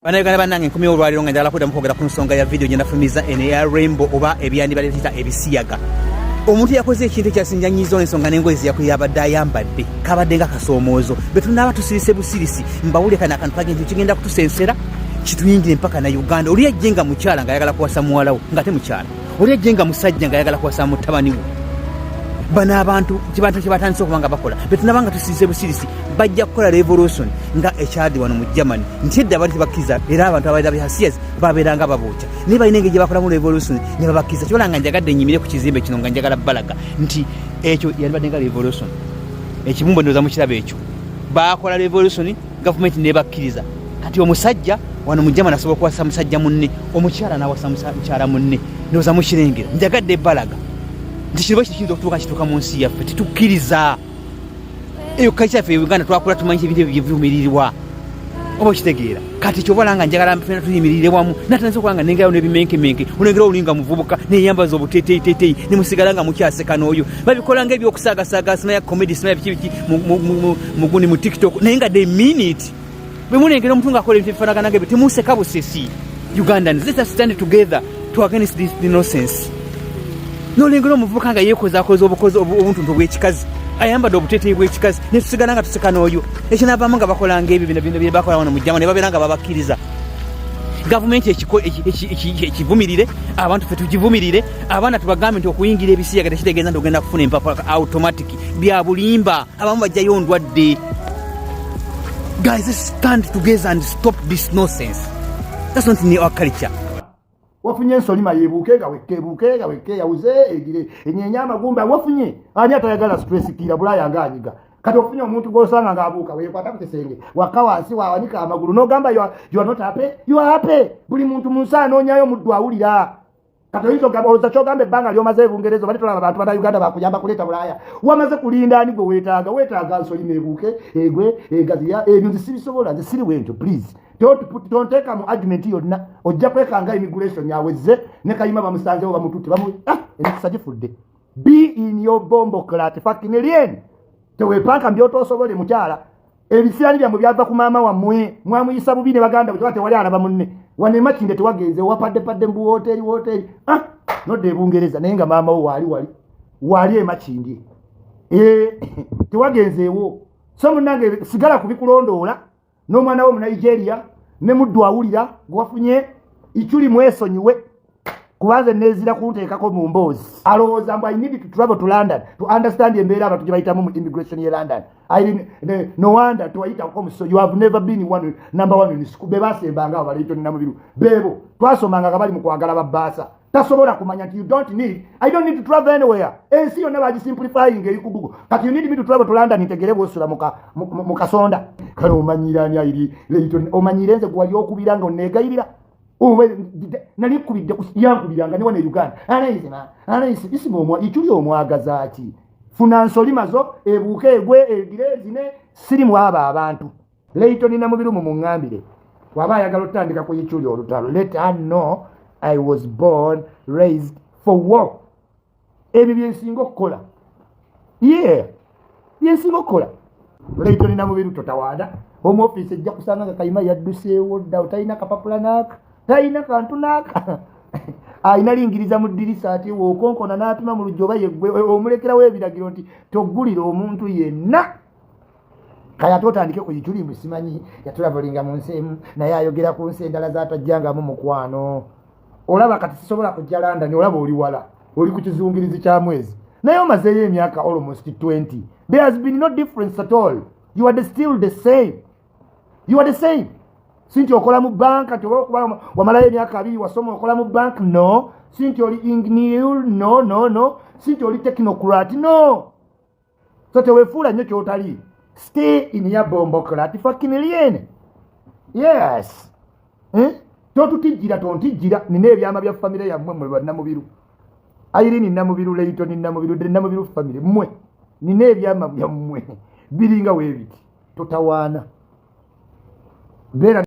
Bannayuganda bannange, nkomyewo olwaliro nga njagala kuddamu kwogera ku nsonga ya vidiyo gye nafumiza eno eya Rainbow oba ebyandibaleeta ebisiyaga. Omuntu yakoze ekintu ekyasinjanyiza ensonga n'engoye zeyabadde ayambadde kabadde nga kasoomoozo. Bwe tunaaba tusirise busirisi, mbawulire kano akantu kagenzi kigenda kutusensera kituyingire mpaka na Uganda. Oli ajje nga mukyala ng'ayagala kuwasa muwalawo nga te mukyala, oli ajje nga musajja ng'ayagala kuwasa mutabani we. Bano abantu kibantu kyebatandise okuba nga bakola, betunaba nga tusirise busirisi, bajja kukola revolution nga ekyadi wano mu Germany, nti edda bali tebakkiriza, era abantu abalira bihasiyas babeera nga babookya, naye balina engeri gye bakolamu revolution ne babakkiriza. Kyola nga njagadde nyimire ku kizimbe kino nga njagala balaga nti ekyo yalibadde nga revolution. Ekibumbo ndowooza mukiraba, ekyo bakola revolution, gavumenti nebakkiriza. Kati omusajja wano mu Germany asobola okuwasa musajja munne, omukyala nawasa mukyala munne. Ndowooza mukirengera. Njagadde balaga nti kiriba kiyinza okutuuka kituuka mu nsi yaffe. Tetukkiriza eyo culture yaffe. Uganda twakula tumanyi ebintu ebyo byevumirirwa, oba okitegeera? Kati kyobala nga njagala fena tuyimirire wamu. Natandise okuba nga nengerawo n'ebimenkemenke, onengera oli nga muvubuka neyambaza obuteteiteteyi nemusigala nga mukyaseka n'oyo. Babikola nga ebyokusaagasaaga, simanya comedy, simanya biki biki mugundi mu TikTok, naye nga the minute bwe mulengera omuntu ng'akola ebintu ebifaanagana nga ebyo, temuseka busesi. Ugandans, let us stand together to against this nonsense. Nolengera omuvubuka nga yeekozakoza obukozi obuntuntu bw'ekikazi, ayambadde obuteeteeyi bw'ekikazi, netusigala nga tuseka n'oyo. Ekinaavaamu nga bakolanga ebyo bino bino bye bakola wano mu Germany, ne babeera nga babakkiriza. Gavumenti ekivumirire, abantu ffe tukivumirire, abaana tubagambe nti okuyingira ebisiyaga tekitegeeza nti ogenda kufuna empapula automatic. Bya bulimba, abamu bajjayo ndwadde. Guys, let's stand together and stop this nonsense. That's not in our culture. Wafunye ensolima yebuuke nga wekka, ebuuke nga wekka, eyawuze egire enyenye amagumba. Wafunye ani atayagala stress kira Bulaya ng'anyiga? Kati ofunye omuntu gw'osanga ng'abuuka, weekwata ku kisenge wakka wansi, wawanika amagulu, n'ogamba you are not happy, you are happy. Buli muntu mu nsi anoonyayo muddu awulira. Kati oyinza ogamba, olowooza kyogamba ebbanga ly'omaze ebungereza obadde tolaba bantu Bannayuganda bakuyamba kuleeta Bulaaya? Wamaze kulinda ani gwe weetaaga? Weetaaga nsolima ebuuke, egwe, egaziya. Ebyo nze sibisobola, nze siri bwentyo. Please tonteeka mu argument yonna, ojja kwekanga immigration awezze ne Kayima bamusanzewo, bamututte bamu. Ah, emikisa gifudde. Be in your bomboclaat fucking alien. Teweepanka mbyotosobole. Mukyala, ebisirani byammwe byava ku maama wammwe, mwamuyisa bubi ne baganda bwe tewali alaba munne. Wano emakinde tewagenze, wapaddepadde mu woteeri woteeri. Ah, nodda ebungereza, naye nga maama wo waali wali waali emakindye. Eh, tewagenzeewo. So munnange, sigala kubikulondoola n'omwana wo mu Nigeria ne muddu awulira gwe wafunye. Ikyuli mwesonyiwe, kubanze neezira kunteekako mu mboozi. Alowooza mbu I need to travel to London to understand embeera abantu gye bayitamu mu immigration ye London. No wonder tewayitako muso. You have never been one, number one in school. Be basembanga abo baleetoni Namubiru beebo twasomanga nga bali mu kwagala babbaasa. Tasobola kumanya nti you don't need, I don't need to travel anywhere. Ensi yonna bagisimplifying, eri ku Google. Kati you need me to travel to London ntegere bwosula mu kasonda kale? Omanyira ani airi Leighton? Omanyire nze gwali okubira nga oneegayirira? Nali nkubidde yankubiranga ne wano e Uganda. Anaisima anaisi isima omwa ikyuli omwagaza ki? Funa nsoli mazo ebuuke, egwe, egire, ezine. Siri mu abo abantu. Leighton Namubiru mumuŋŋambire, waba ayagala otandika ku ikyuli olutalo, let her know I was born, raised for war. Ebyo byensinga okukola, yeah, byensinga okukola. Leighton Namubiru, totawaana. Home Office ejja kusanga nga Kayima yadduseewo dda, talina kapapula naaka, talina kantu naaka, alina lingiriza mu ddirisa ati wookonkona n'apima mu lujja oba yeggwe. Omulekerawo ebiragiro nti toggulira omuntu yenna. Kale ate otandike ku Iculimu, simanyi yatulavulinga mu nsi emu, naye ayogera ku nsi endala zatajjangamu. Mukwano, olaba kati sisobola kujja London, olaba oli wala, oli ku kizungirizi kya mwezi, naye omazeeyo emyaka almost 20. There has been no difference at all. You are still the same, you are the same. Si nti okola mu banka, nti oba okuba wamalayo emyaka 20 wasoma okola mu bank, no. Si nti oli engineer, no, no, no. Si nti oli technocrat, no. So tewefuula nnyo kyotali. Stay in your bomboclaat fucking alien. Yes, eh? Totutijjira, tontijjira. Nina ebyama bya famire yammwe mwe Bannamubiru, Irene Namubiru, Leighton Namubiru, the Namubiru family. Mmwe nina ebyama byammwe biringa weebiti. Totawaana, beera.